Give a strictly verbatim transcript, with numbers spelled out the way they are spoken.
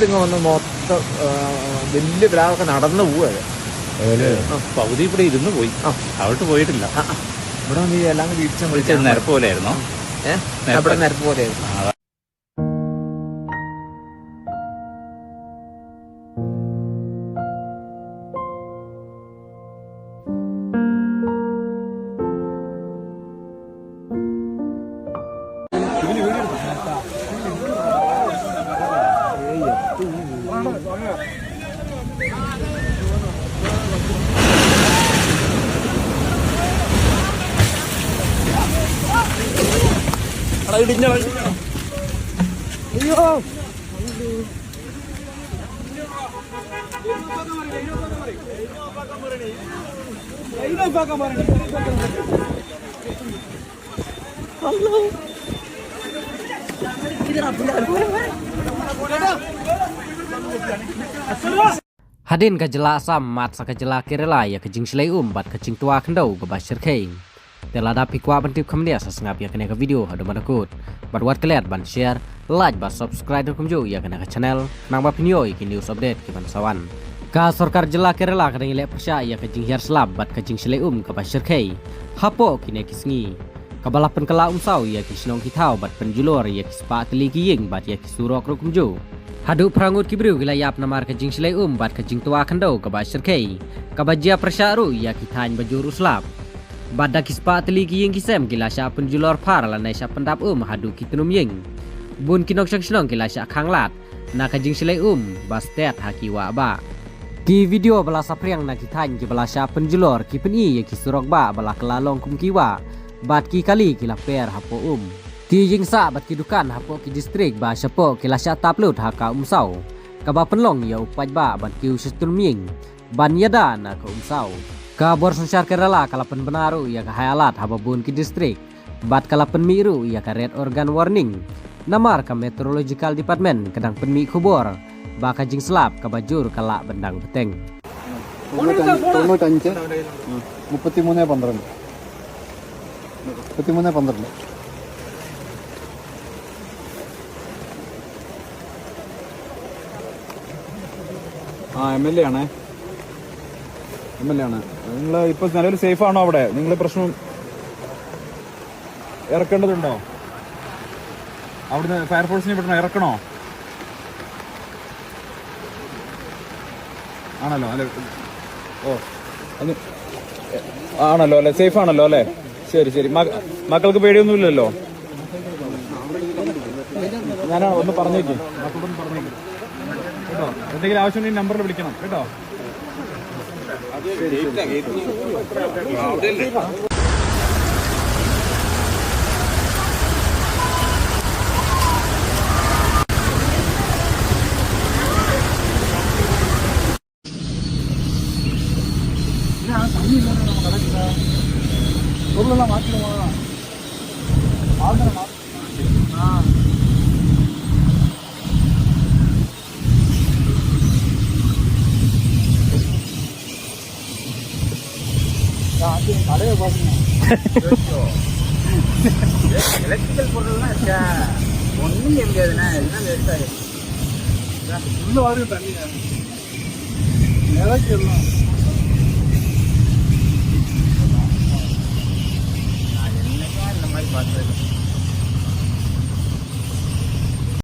ഇങ്ങ് വന്ന് മൊത്തം, ആ, വലിയ പ്ലാവൊക്കെ നടന്നു പോവുക. അതെല്ലേ? ആ. പകുതി ഇവിടെ ഇരുന്ന് പോയി. ആ. അവിട്ട് പോയിട്ടില്ല. ആ, ആ. ഇവിടെ വന്ന് എല്ലാം കൂടി ഇടിച്ചങ്ങ് വിളിച്ച് പോയി. നിരപ്പ് പോലെയായിരുന്നു. ഏ? നിരപ്പ്. അവിടെ നിരപ്പ് പോലെയായിരുന്നു. ആ. എടാ, ഇടിഞ്ഞ, ഇടിഞ്ഞ. അയ്യോ. Hadien ka jylla Assam mad sa ka jylla Kerala ïa ka jingshlei um bad ka jingtwa khyndew kaba shyrkhei. Te lada phi kwah ban tip kham bniah, sa sngap ïa kane ka video haduh ba kut. Bad wat klet ban share, like bad subscribe kumjuh ïa kane ka channel, khnang ba phin ïoh ïa ki news update kiban sa wan. Ka sorkar jylla Kerala ka dang ïaleh pyrshah ïa ka jinghiar slap bad ka jingshlei um kaba shyrkhei hapoh kine ki sngi, kaba la pynkylla umsaw ïa ki shnong ki thaw bad pynjulor ïa ki spah tylli ki ïing bad ïa ki surok ruh kumjuh. Haduh phra ngut ki briew ki la ïap namar ka jingshlei um bad ka jingtwa khyndew kaba shyrkhei, kaba jia pyrshah ruh ïa ki thaiñ ba jur u slap. Bad da ki spah tylli ki ïing ki sem ki la shah pynjulor phar lane shah pyndap um haduh ki tnum ïing. Bun ki nongshong shnong ki la shah khanglad na ka jingshlei um ba stet ha ki wah bah. Ki video ba la saphriang na ki thaiñ kiba la shah pynjulor ki pyni ïa ki surok bah ba la kylla long kum ki wah, bad ki kali ki la per hapoh um. Ki ïingsah bad ki dukan hapoh ki distrik ba shapoh ki la shah tap lut ha ka umsaw, kaba pynlong ïa u paidbah ban kiew sha tnum ïing ban ïada na ka umsaw. Ka bor synshar Kerala ka la pynbna ruh ïa ka high alert ha ba bun ki distrik, bad ka la pynmih ruh ïa ka red organ warning. Namar ka Meteorological Department ka dang pynmih khubor ba ka jingslap kaba jur ka lah ban dang bteng. തൊണ്ണൂറ്റഞ്ച്, തൊണ്ണൂറ്റഞ്ച്, മുപ്പത്തിമൂന്ന് പന്ത്രണ്ട്, മുപ്പത്തിമൂന്ന് പന്ത്രണ്ട്. ആ, എം എൽ എ ആണേ. എം എൽ എ ആണ്. നിങ്ങൾ ഇപ്പോൾ നിലവിൽ സേഫ് ആണോ അവിടെ? നിങ്ങൾ പ്രശ്നം ഇറക്കേണ്ടതുണ്ടോ? അവിടുന്ന് ഫയർഫോഴ്സിനെ വിടണോ? ഇറക്കണോ? ആണല്ലോ അല്ലേ? ഓ, അത് ആണല്ലോ അല്ലേ? സേഫ് ആണല്ലോ അല്ലേ? ശരി, ശരി. മ-, മക്കൾക്ക് പേടിയൊന്നുമില്ലല്ലോ? ഞാൻ ഒന്ന് പറഞ്ഞേക്ക്, മക്കളോടൊന്ന് പറഞ്ഞേക്ക് കേട്ടോ. എന്തെങ്കിലും ആവശ്യമുണ്ടെങ്കിൽ നമ്പറിൽ വിളിക്കണം കേട്ടോ. எலக்ட்ரிக்கல் பொருள்லாம் இருக்கா? ஒன்றும் செய்ய முடியாதுண்ணா, எல்லாம் வேஸ்ட் ஆகிடும். ஃபுல்லாக வருது தண்ணிங்க. நிலக்கு எல்லாம். நான் என்னைக்கும் இந்த மாதிரி பார்த்தது.